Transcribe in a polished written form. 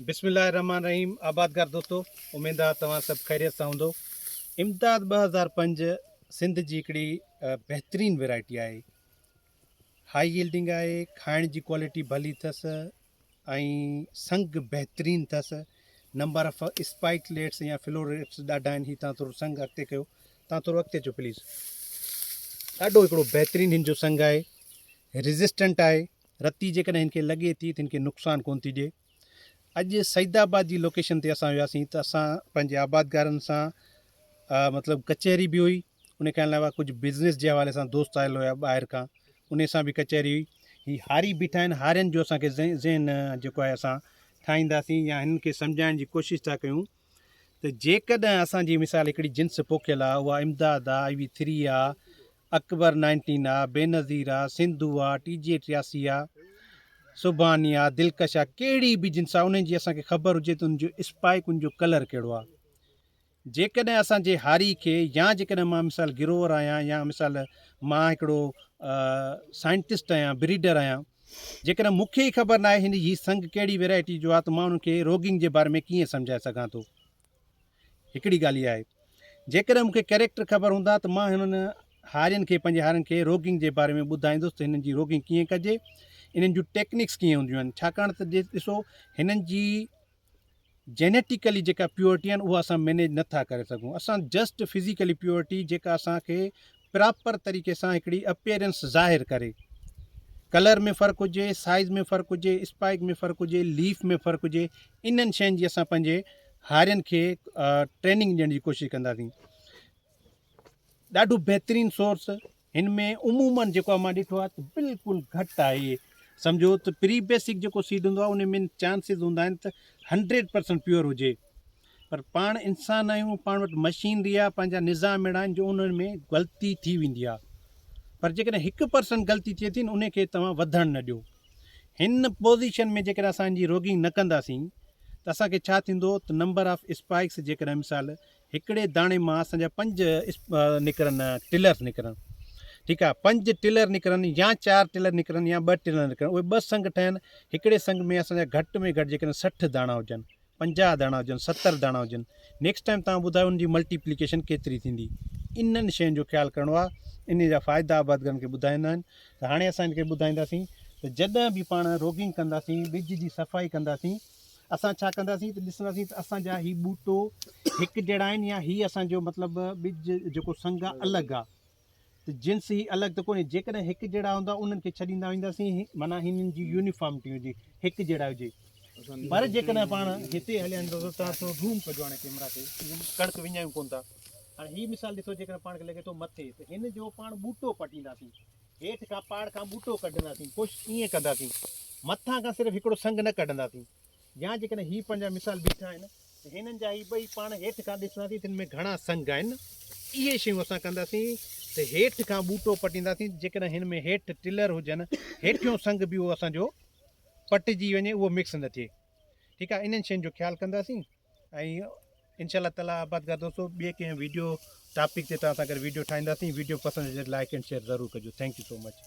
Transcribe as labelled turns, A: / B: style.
A: بسم الله الرحمٰن الرحيم آبادگار دوستو اميد آ توهان سڀ خيريت سان هوندو امداد 2005 سنڌ جي هڪڙي بهترين ويرائٽي آهي هائي ييلڊنگ آهي کائڻ جي ڪوالٽي ڀلي اٿس ۽ سنگ بهترين اٿس نمبر آف اسپائڪ ليٽس يا فلوريٽس ڏاڍا آهن هي تان ٿورو سنگ اڳتي ڪيو تان ٿورو اڳتي اچو پليز ڏاڍو هڪڙو بهترين هن جو سنگ آهي ريزسٽنٽ آهي رتي جيڪڏهن هن کي لڳي ٿي ته هن کي نقصان ڪونه ٿي ڏئي. اڄ سعيد آباد جي لوڪيشن تي اسان وياسين ته اسان پنهنجي آبادگارن سان مطلب ڪچهري به هئي ان کان علاوه ڪجهه بزنس جي حوالي سان دوست آيل هيا ٻاهر کان ان سان به ڪچهري هئي. هي هاري بيٺا آهن هارين جو اسان کي ذهن جيڪو آهي اسان ٺاهينداسين يا هنن کي سمجهائڻ جي ڪوشش ٿا ڪيون ته جيڪڏهن اسان جي مثال هڪڙي جنس پوکيل آهي اها امداد آهي آئي وي ٿري آهي اڪبر نائنٽين آ، بينظير آ، سنڌو آ، ٽي جي 83 آ، سبحاني آ، دلڪش آ، ڪهڙي به جنس آ انهن جي اسان کي خبر هجي ته ان جو اسپائڪ ان جو ڪلر ڪهڙو آ. جيڪڏهن اسان جي هاري کي يا جيڪڏهن مان مثال گروور آهيان يا مثال مان هڪڙو سائنٽسٽ آهيان بريڊر آهيان جيڪڏهن مون کي ئي خبر ناهي هن هي سنگ ڪهڙي ويرائٽي جو آ ته مان انهن کي روگنگ جي باري ۾ ڪيئن سمجهائي سگهان ٿو. هڪڙي ڳالهه اها آهي جيڪڏهن مون کي ڪيريڪٽر خبر هوندا ته مان هنن هارين کي پنهنجي هارين کي روگنگ جي باري ۾ ٻڌائيندس ته هنن جي روگنگ ڪيئن ڪجي انهن جون ٽيڪنڪس ڪيئن هونديون آهن ڇاڪاڻ ته ڏسو هنن جي جينيٽيڪلي جيڪا پيورٽي آهن اها اسان مينيج نٿا ڪري سگهون اسان جسٽ فزيڪلي پيورٽي جيڪا اسانکي پراپر طريقي سان هڪڙي اپيئرنس ظاهر ڪري ڪلر ۾ فرق هجي سائز ۾ فرق هجي اسپائڪ ۾ فرق هجي ليف ۾ فرق هجي انهن شين جي اسان پنهنجي هارين کي ٽريننگ ڏيڻ جي ڪوشش ڪنداسين ڏاڍو بهترين سورس هن ۾ عمومن جيڪو مان ڏٺو آهي ته بلڪل گهٽ آهي سمجھو ته پري بيسڪ جيڪو سيڊ هوندو آهي ان ۾ چانسز هوندا آهن ته هنڊريڊ پرسنٽ پيور هجي پر پاڻ انسان آهيون پاڻ وٽ مشينري آهي پنهنجا نظام اهڙا آهن جو انهن ۾ غلطي ٿي ويندي آهي پر جيڪڏهن هڪ پرسنٽ غلطي ٿئي ٿي نه ان کي توهان وڌڻ نه ڏيو هن پوزيشن ۾ جيڪڏهن اسان جي روگنگ نه ڪنداسين ته اسان کي ڇا ٿيندو ته نمبر آف اسپائڪس جيڪڏهن مثال هڪڙي داڻي مان اسان جا پنج نڪرن ٽلرس نڪرن ٺيڪ آهي پنج ٽلر نڪرن يا چار ٽلر نڪرن يا ٻه ٽلر نڪرن اهي ٻه سنگ ٺهن هڪڙي سنگ ۾ اسان جا گهٽ ۾ گهٽ جيڪڏهن 60 داڻا هجن 50 داڻا هجن 70 داڻا هجن نيڪسٽ ٽائيم توهان ٻڌايو ان جي ملٽيپليڪيشن ڪيتري ٿيندي انهن شين جو خيال ڪرڻو آهي انهي جا فائدا آبادگارن کي ٻڌائيندا آهن ته هاڻي اسان هن کي ٻڌائينداسين ته جڏهن به پاڻ روگنگ ڪنداسين ٻج جي صفائي ڪنداسين اسان ڇا ڪنداسين ته ڏسنداسين ته اسان جا هي ٻوٽو هڪ جهڙا آهن يا هي اسان جو مطلب ٻج جيڪو سنگ آهي الڳ آهي ته جنس هي الڳ ته ڪونهي، جيڪڏهن هڪ جهڙا هوندا انهن کي ڇڏيندا وينداسين معنيٰ هنن جي يونيفارمٽي هجي، هڪ جهڙا هجي. پر جيڪڏهن پاڻ هتي هليا وينداسين ته ٿورو زوم ڪجو هاڻي ڪيمرا کي، ڪڻڪ وڃايون ڪونه ٿا. هاڻي هي مثال ڏسو جيڪڏهن پاڻ کي لڳي ٿو مٿي ته هن جو پاڻ ٻوٽو پٽينداسين، هيٺ کان پاڙ کان ٻوٽو ڪڍنداسين، ڪوشش ائين ڪنداسين، مٿان کان صرف هڪڙو سنگ نه ڪڍنداسين. يا جيڪڏهن هي پنهنجا مثال بيٺا آهن ته هنن جا هي ٻئي پاڻ هيٺ کان ڏسنداسين ته هن ۾ گهڻا سنگ آهن. اهي شيون اسان ڪنداسين ته هيٺ کان ٻوٽو پٽينداسين جيڪڏهن هن ۾ هيٺ ٽلر هجن هيٺيون سنگ به اهو اسان جو پٽجي وڃي اهو مڪس نه ٿئي ٺيڪ آهي انهن شين جو خيال ڪنداسين ۽ انشاء الله تعالي آبادگار دوستو ٻئي ڪنهن ويڊيو ٽاپڪ تي توهان سان گڏ ويڊيو ٺاهينداسين ويڊيو پسند اچي لائڪ اينڊ شيئر ضرور ڪجو thank you so much.